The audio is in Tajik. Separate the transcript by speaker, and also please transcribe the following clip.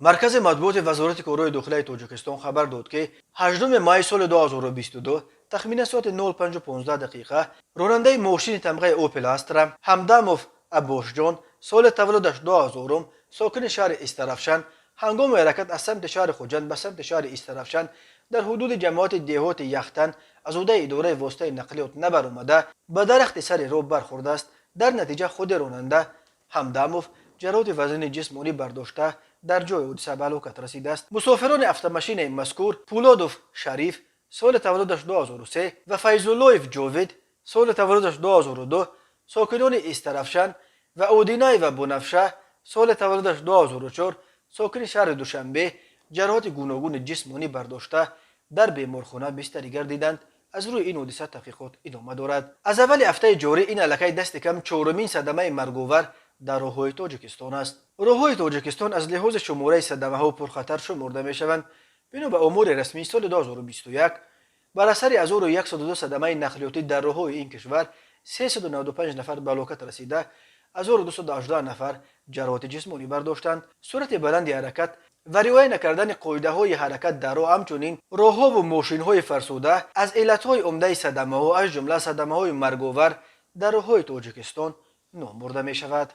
Speaker 1: Маркази матбуоти Вазорати корҳои дохилаи Тоҷикистон хабар дод, ки 8 майи соли 2022 тахминан соати 05:15 ронандаи мошини тамғаи Опел Астра Ҳамдамов Аббосҷон, соли таваллудаш 2000, сокини шаҳри Истаравшан, ҳангоми ҳаракат аз самти шаҳри Хуҷанд ба самти шаҳри Истаравшан дар ҳудуди ҷамоати деҳоти Яхтан аз ҳудуди идораи воситаи нақлиёт набаромада, ба дарахти сари роҳ бархӯрдааст. Дар натиҷа худи ронанда Ҳамдамов ҷароҳати вазнини ҷисмонӣ бардошта, дар ҷои ҳодиса ба ҳалокат расидааст. Мусофирони автомашинаи мазкур Пулодов Шариф, соли таваллудаш 2003, ва Файзуллоев Ҷовид, соли таваллудаш 2002, сокинони Истаравшан, ва Одинаева Бунафша, соли таваллудаш 2004, сокини шаҳри Душанбе, ҷароҳати гуногуни ҷисмонӣ бардошта, дар беморхона бистарӣ гардиданд. Аз рӯи ин ҳодиса таҳқиқот идома дорад. Аз аввали ҳафтаи ҷорӣ ин аллакай дасти кам чорумин садамаи марговар дар роҳҳои Тоҷикистон аст. Роҳҳои Тоҷикистон аз лиҳози шумораи садамаҳо пурхатар шуморда мешаванд. Бино ба омори расмии соли 2021 бар асари 1102 садамаи нақлиётӣ дар роҳҳои ин кишвар 395 нафар ба ҳалокат расида, 1218 нафар ҷароҳати ҷисмонӣ бардоштанд. Суръати баланди ҳаракат ва риоя накардани қоидаҳои ҳаракат дар роҳ, ҳамчунин роҳҳову мошинҳои фарсуда аз иллатҳои умдаи садамаҳо, аз ҷумла садамаҳои марговар дар роҳҳои Тоҷикистон ном бурда мешавад.